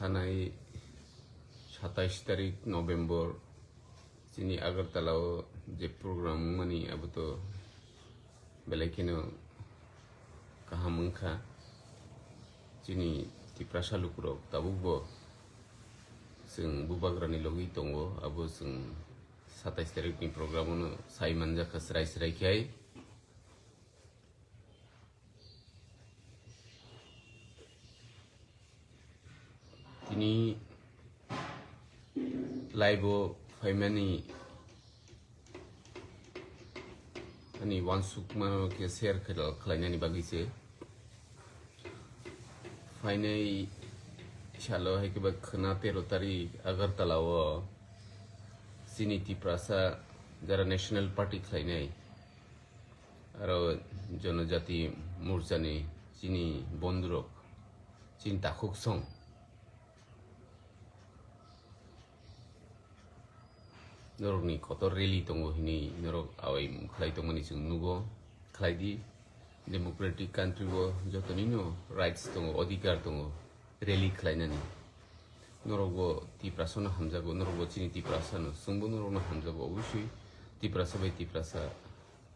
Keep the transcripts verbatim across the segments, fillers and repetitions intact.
Thanai satais tarik November chini Agartala o je program wngmani abo to belai kheno kaham wngkha. Chini Tiprasa lukurok tabukbo chwng bubagrani logi tongo, abo chwng satais tarikni program-o no sai manjakha chwrai chwrai khai. Tini live-o phaimani ani uansukmano khe share khlai-, khlainani bagwi se. Phainai salo hai khe ba khwna tero tarik Agartala-o chini Tiprasa jara National Party khlainai aro Jonojati Morchani chini bondhurok, chini takhuk song. Norokni kotor rally tongo hinwi norok awai khlai tongmani chwng nugo, khlai di. Democratic country o jotonino rights tongo, odhikar tongo rally khlainani. Norokbo Tiprasano hamjago, norokbo chini Tiprasano, chwngbo norokno hamjago, obviously Tiprasa bai Tiprasa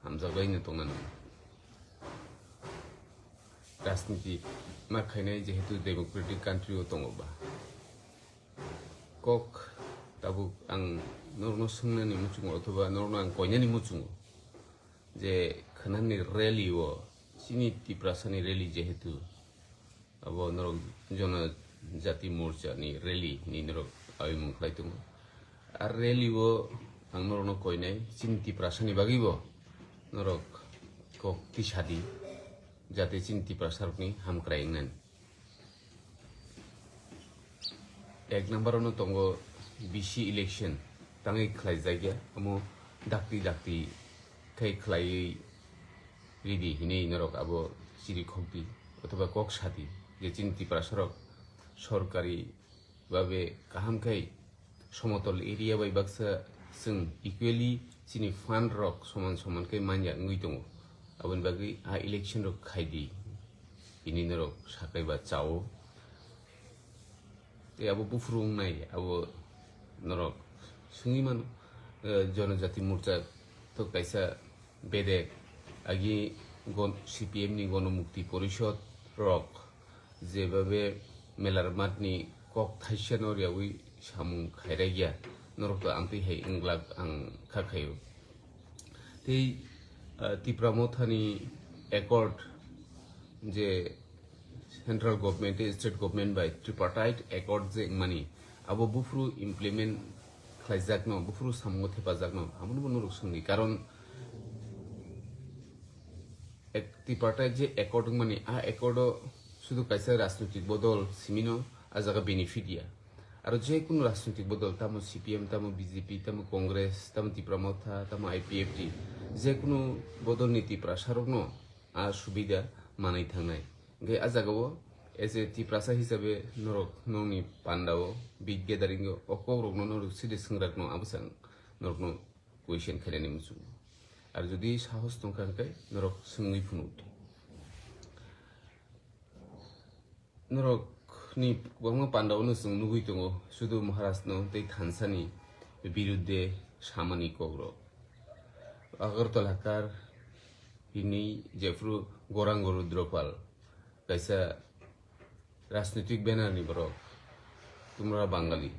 hamjagwi no tongna nango. Rajniti ma khainai jehetu democratic country o tongo ba. Kok tabuk ang norokno swngnani muchungo othoba norokno ang koinani muchungo je khwnani rally o chini Tiprasani rally jehetu abo norok Jonojati Morcha ni rally hinwi norok abimung khlai tongo. Ar rally o ang norokno koinai chini Tiprasani bagwi bo norok kok tisa di jate chini Tiprasa rokni hamkrai wngnani. Ek number ono tongo B C election tangwi khlai jakya, omo dakti dakti khai khlaiwi ridi hinwi norok abo chiri khokdi othoba kok sadi je chini Tiprasa rok sorkari babe kaham khai somotol area bai baksa chwng equally chini fund rok soman soman khe manya wngwi tongo, aboni bagwi a election rok khaidi hinwi norok sakai ba chao. Tei abo buphuru wngnai abo norok swngwi mano, eh, Jonojati Morcha to kaisa bedek agi gon-, C P M ni Gonomukti Porishod rok jebabe melar matni kok thaisa no riyawi samung khairai ya, norok to amtwi hai wnglak ang kha khaio. Tei, ah, Tipra Mothani accord je central government tei state government bai tripartite accord je wngmani abo buphuru implement khlaijakno, buphuru samungo thepajakno, abono bo norok swngdi. Karon ek-, tripartite je accord wngmani, a accord o sudu kaisa rajnoitik bodol simino a jaga benefit ya. Aro je kunu rajnoitik bodol, tamo C P M, tamo B J P, tamo Congress, tamo Tipra Motha, tamo I P F T, je kunu bodolni Tiprasarokno a subida manwi thangnai. Hingke a jagao as a Tiprasa hisabe norok nokni pandao, big gathering o, o kokrokno norok side swngrakno abosang norokno question khainani muchungo. Ar jodi sahos tongkha hingke norok swngwi phunukdi. Norokni kwbangma pandao no chwng nugwi tongo, sudu Maharajno tei thansani birudde samani kokrok. Agartala kar hini jephru Gorang Rudropal kaisa rajnitik banner ni borok, Tumra Bangali.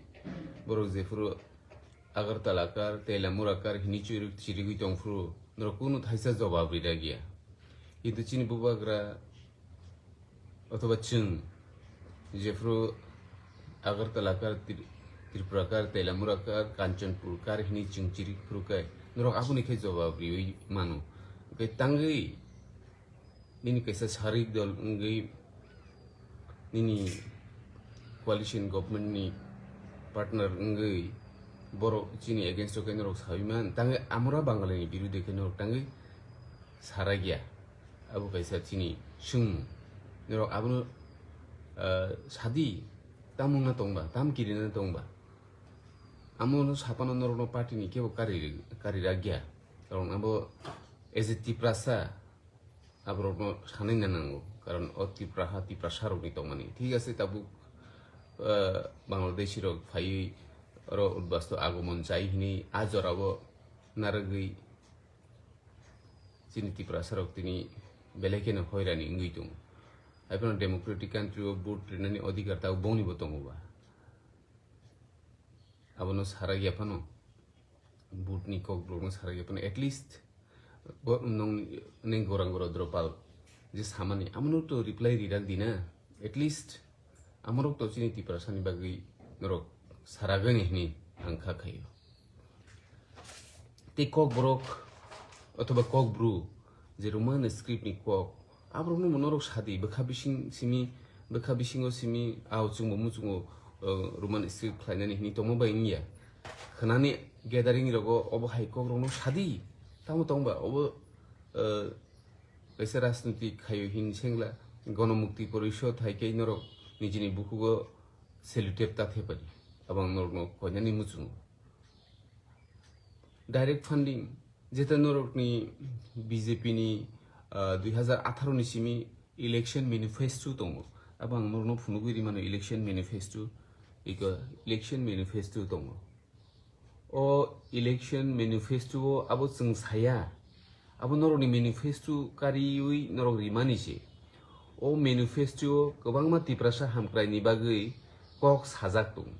Borok jephru Agartala kar, Teilamura kar hini chiri-, chirigwi tongphru norok kunu thaisa jobab rijak ya. Kintu chini bubagra othoba chwng jephru Agartala kar, Tri-, Tripura kar, Teilamura kar, Kanchanpur kar hini chwng chirikphru khe norok aboni khe jobab riwi mano. Hwnkhe tangwi nini kaisa sarik dol wngwi, nini coalition government ni partner wngwi borok chini against o khe norok sawi man, tangwi amora Bangali ni birude khe norok tangwi sarakya. Abo kaisa chini swngmung. Norok abono, ah, sadi, tamo wngna tongba, tam kirina tongba. Amo no sapano norokno party ni kebo kari, kari rakya. Karon abo as a Tiprasa, aborokno sanwi na nango, karon o Tipra ha, Tiprasa rokni tongmani. Thik ase, tabuk ah, Bangladeshi rok phaiwi oro udbasto agomon chai hini a jorao narwgwi chini Tiprasa rok tini belai kheno hoirani wngwi tongo. Haiphano democratic country o vote rinani odhikar tabuk bongni bo tongo ba? Abono sarak ya phano, vote ni kok borok no sarak ya phano, at least bo nong neng gorang goro dropal je samani amono to reply rirak dina, at least amorok to chini Tiprasa ni bagwi norok saragani hini ang kha khayo. Tei kok borok othoba kok bru je Roman script ni kok, aborokno bo norok sadi bwkha bising simi, bwkha bisingo simi ao chwngbo muchungo, uh, Roman script khlainani hini tongma bai wngya. Khnani gathering rogo obo hai kok rokno sadi, tamo tongba obo, uh, kaisa rajniti khayo hini sengla Gonomukti Porishod hai khe norok nijini bukhugo sellotape ta thepadi, abang norokno koinani muchungo. Direct funding, jeta norokni B J P ni, ah, dui hazar atharo ni simi election manifesto tongo. Abo ang norokno phunugwi rimano election manifesto, iko election manifesto tongo. O election manifesto o abo chwng saya, abo norokni manifesto kariwi norok rimani se. O manifesto o kwbangma Tiprasa hamkrai ni bagwi kok sajak tongo.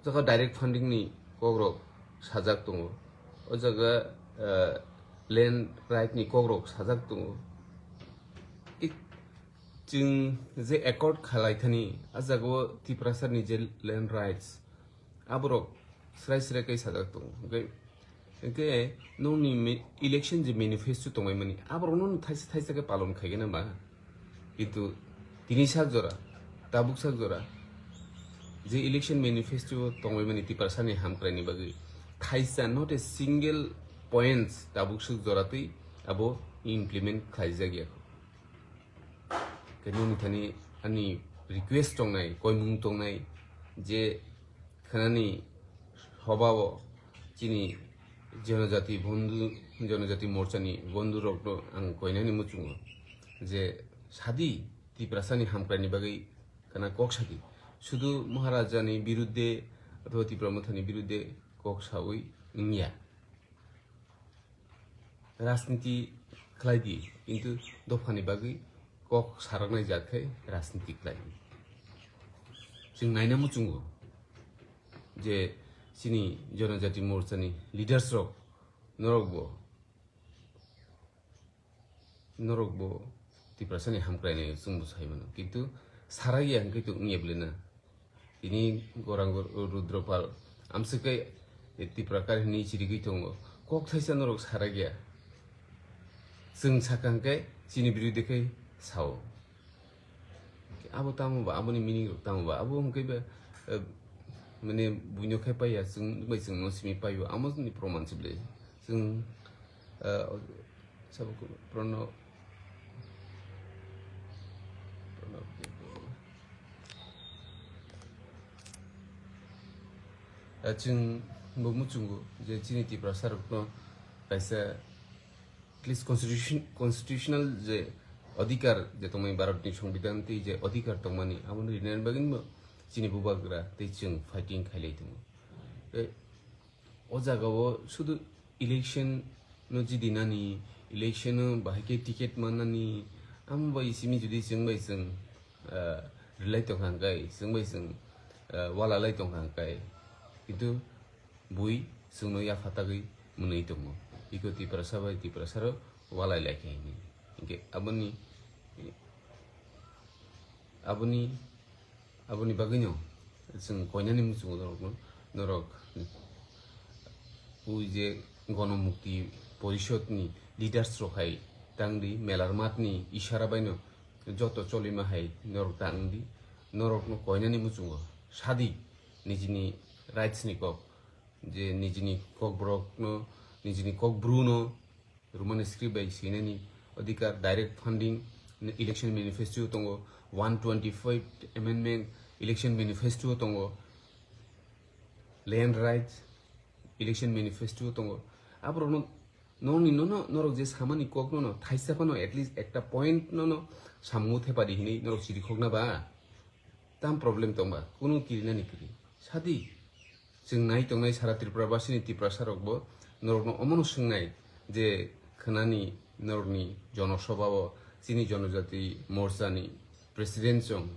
O jaga direct funding ni kokrok sajak tongo, o jaga, eh, land right ni kokrok sajak tongo. I-, chwng je accord khalai thani, a jaga o Tiprasa ni je land rights, aborok srai srai khe sajak tongo. Hwnkhe Hwnkhe nokni me-, election je manifesto tongmani, aborokno thaisa thaisa khe palon khaigena ba. Kintu tini sak jora, tabuk sak jora, je election manifesto tongmani Tiprasani hamkraini bagwi thaisa, not a single points tabuk sak jora twi abo implement khlaijak ya. Khe nini thani ani request tongnai, koimung tongnai je khanani hobao chini Jonojati Bondhu, Jonojati Morchani bondhurokno ang koinani muchungo je sadi Tiprasani hamkraini bagwi khana kok sadi. Sudu Maharajani birudde othoba Tipra Mothani birudde kok sawi wngya. Rajniti khlai di, kintu dophani bagwi kok saraknai jat khai rajniti khlai di. Chwng naina muchungo je chini Jonojati Morchani leaders rok, norok bo, norok bo Tiprasani hamkrainai chwngbo sai mano, kintu sarakya hwnkhe to wngya bwle na. Tini gorang Rudropal amswk khe Tipra kar hwnwi chirigwi tongo. Kok thaisa norok sarakya. Chwng sakha hwnkhe chini birodhi khe sao. Abo tamo ba, aboni meaning rok tamo ba? Abo hwnkhe ba, eh, mane buino khe paiya, chwng bai chwngno simi paio. Amo ni proman se bwle. Chwng, eh, Sabo ko-, Prono-, Prono-, Ah, chwng bo muchungo je chini Tiprasa rokno kaisa at least constitution, constitutional je adhikar je tongmani Bharatni Songbidan tei je adhikar tongmani, abono rinani bagwi bo chini bubagra tei chwng fighting khailai tongo. Tei o jagao sudu election no jidinani, election no bahai khe ticket mannani, amo bai simi jodi chwng bai chwng, ah, rwlai tongkha hwnkhe, chwng bai chwng, ah, wala lai tongkha hwnkhe, kintu bui chwngno yapha tagwi mwnwi tongo. Iko Tiprasa bai Tiprasa rok walai lai khe hini. Hinkhe aboni, aboni Aboni bagwino chwng koinani muchungo norokno, norok ui je Gonomukti Porishod ni leaders rok hai tangdi, melar matni ishara baino joto cholima hai norok tangdi, norokno koinani muchungo sadi nijini rights ni kok, je nijini kokborokno, nijini kokbruno, Roman script bai swinani adhikar, direct funding, election manifesto tongo, one twenty-five amendment election manifesto tongo, land rights election manifesto tongo. Aborokno nongni nono norok je samani kok nono thaisa phano at least ekta point nono samung thepadi hinwi norok chirikhokna ba? Tam problem tongba, kunu kirinani kiri. Sadi, chwng nai tongnai sara Tripura basini Tiprasa rokbo norokno omono swngnai je khwnani norokni jonosabha o chini jonojati morchani president chong,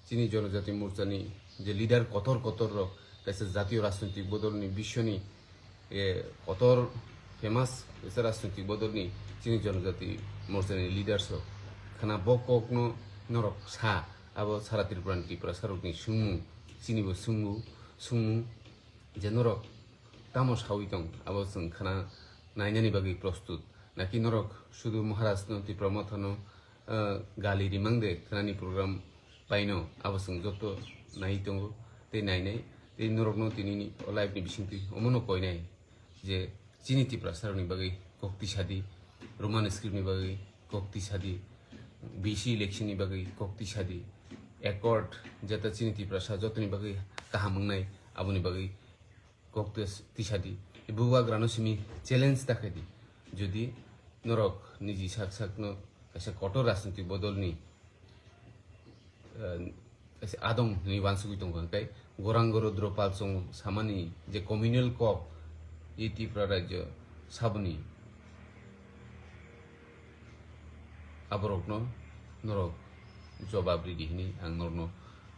chini jonojati morchani je leader kotor kotor rok kaisa jatiyo rajnoitik bodolni biswni e, kotor famous kaisa rajnoitik bodolni chini jonojati morchani leaders rok khwna bo kokno norok sa, abo sara Tripurani Tiprasa rokni swngmung, chinibo swngmung, swngmung je norok tamo sawi tong, abo chwng khwna nainani bagwi prostut. Naki norok sudu Maharajno, Tipra Mothano, eh, gali rimang de khwnani program paino, abo chwng joto nai tongo tei nainai. Tei norokno tinini o live ni bisingtwi omono koinai je chini Tiprasa rokni bagwi kok tisadi, Roman script ni bagwi kok tisadi, B C election ni bagwi kok tisadi, accord jeta chini Tiprasa jotoni bagwi kaham wngnai aboni bagwi kok tes-, tisadi. Bubagrano simi challenge ta khaidi. Jodi norok niji sak sakno kaisa kotor rajniti bodolni, eh, kaisa adong hinwi wansugwi tongkha, hwnkhe gorang goro dropal chwng samani je communal kok, e Tripura rajyo saboni aborokno norok jobab ridi hinwi ang norokno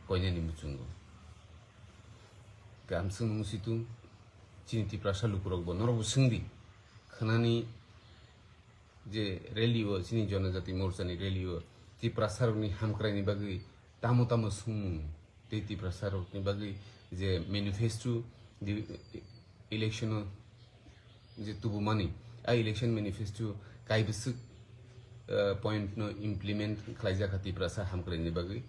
koinani muchungo. Kamswng musitung chini Tiprasa lukurokbo norokbo swngdi, khwnani je rally o, chini Jonojati Morchani rally o Tiprasa rokni hamkraini bagwi tamo tamo swngmung tei Tiprasa rokni bagwi je manifesto di-, election o je tubumani, a election manifesto kaibwswk, eh, point no implement khlaijak kha Tiprasa hamkraini bagwi,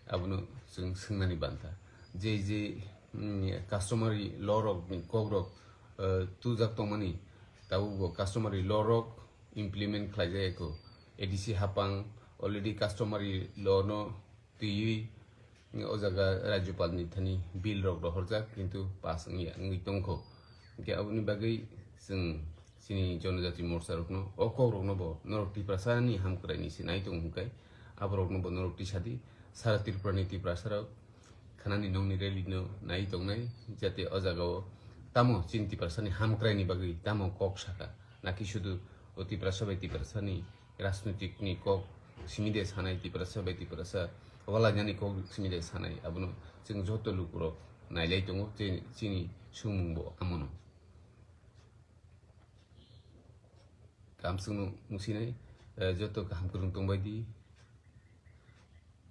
abono chwng swngnani banta. Je je, mm, customary law rok ni kok rok, eh, tujak tongmani, tabukbo customary law rok implement khlaijak eko. A D C hapang already customary law no twiwi o jaga Rajyapal ni thani bill rok rohorjak, kintu pass wngya, wngwi tongkho. Hwnkhe aboni bagwi chwng chini Jonojati Morcha rokno, o kok rokno bo norok Tiprasa ni hamkrai ni se nai tongo hwnkhe, aborokno bo norok tisadi, sara Tripura ni Tiprasa rok khwnani nokni rally no nai tongnai, jate o jaga o tamo chini Tiprasa ni hamkrai ni bagwi tamo kok saka, naki sudu o Tiprasa bai Tiprasa ni rajnoitik ni kok simi de sanai, Tiprasa bai Tiprasa walainani kok simi de sanai, abono chwng joto lukurok nailai tongo, chini, chini swngmung bo amono. Kamswngno musinai, eh, joto kaham kwrwng tongbai di,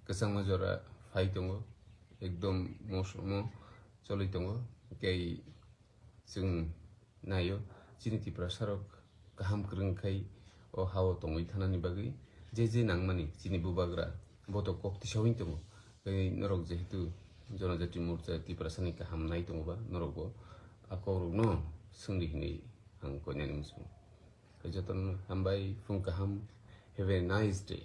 kwchangma jora phai tongo, ekdom mosomo choli tongo, tei chwng naio, chini Tiprasa rok kaham kwrwng khai o ha-o tongwi thanani bagwi je je nangmani chini bubagra bo to kok tisawi tongo. Tei norok jehetu Jonojati Morcha Tiprasa ni kaham nai tongo ba, norok bo a kok rokno swngdi hinwi ang koinani muchungo. Jotono hambai, phung kaham, have a nice day.